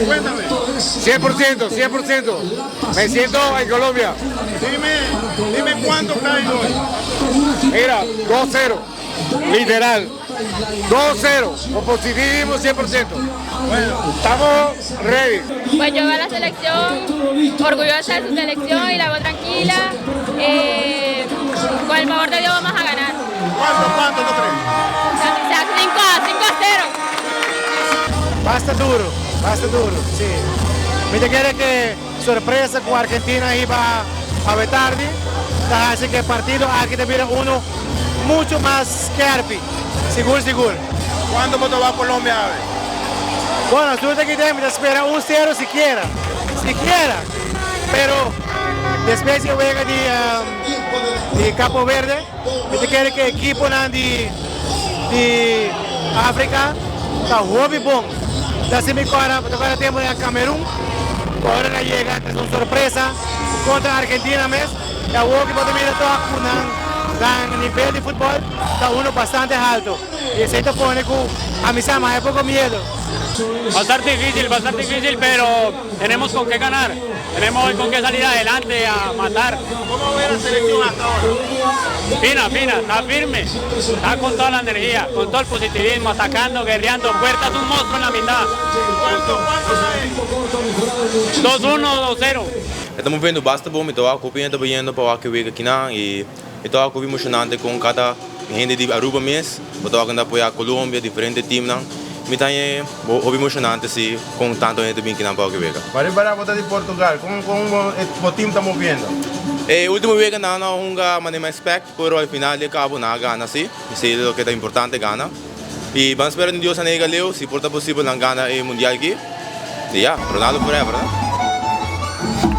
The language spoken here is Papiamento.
Cuéntame. 100%, 100%. Me siento en Colombia. Dime, dime cuánto cae hoy. Mira, 2-0. Literal. 2-0. Con positivismo 100%. Bueno, Estamos ready. Pues yo veo a la selección, orgullosa de su selección y la veo tranquila. Con el favor de Dios vamos a ganar. ¿Cuánto tú crees? O sea, 5-0. Basta duro, basta duro, si. Mi ta kere cu sorpresa cu Argentina iba a tardi, asina cu e partido aki ta bira uno mucho mas skerpi, sigur, sigur. ¿Cuánto voto va a Colombia a ver? Bueno, suerte cu tin, ta spera 1-0 sikiera, sikiera, pero despues di wega di Cabo Verde, mi ta kere cu e ekipo di Africa ta hopi bon. Asina mi awor, awor tempo di Camerun, awor nan a yega, ta un sorpresa contra Argentina mes, y awor cu bo ta mira tur cu nivel di futbol ta uno bastante halto. Y esey ta pone cu ami sa mas poco miedo. Va a estar difícil, va a estar difícil, pero tenemos con qué ganar. Tenemos con qué salir adelante a matar. ¿Cómo ve la selección hasta ahora? Fina, fina, está firme, está con toda la energía, con todo el positivismo, atacando, guerreando. Puerta es un monstruo en la mitad. ¿Cuánto cae? 2-1, 2-0. Estamos vendo basta bom, então a copinha está indo para o que aqui não e então a emocionante com cada gente de Aruba mesmo, então a apoiar a Colômbia, diferente time não. Me tá é emocionante si cu tanto hende bin aki na pa wega. Para bo ta di Portugal, con e team ta moviendo? Ultimo wega nan no a hunga manera expect, pero al final di cabo nan a gana si, esey ta loke ta importante, gana. Y ban spera den Dios a nega leu, si por ta posibel nan gana e mundial aki. Y ya, Ronaldo forever, no?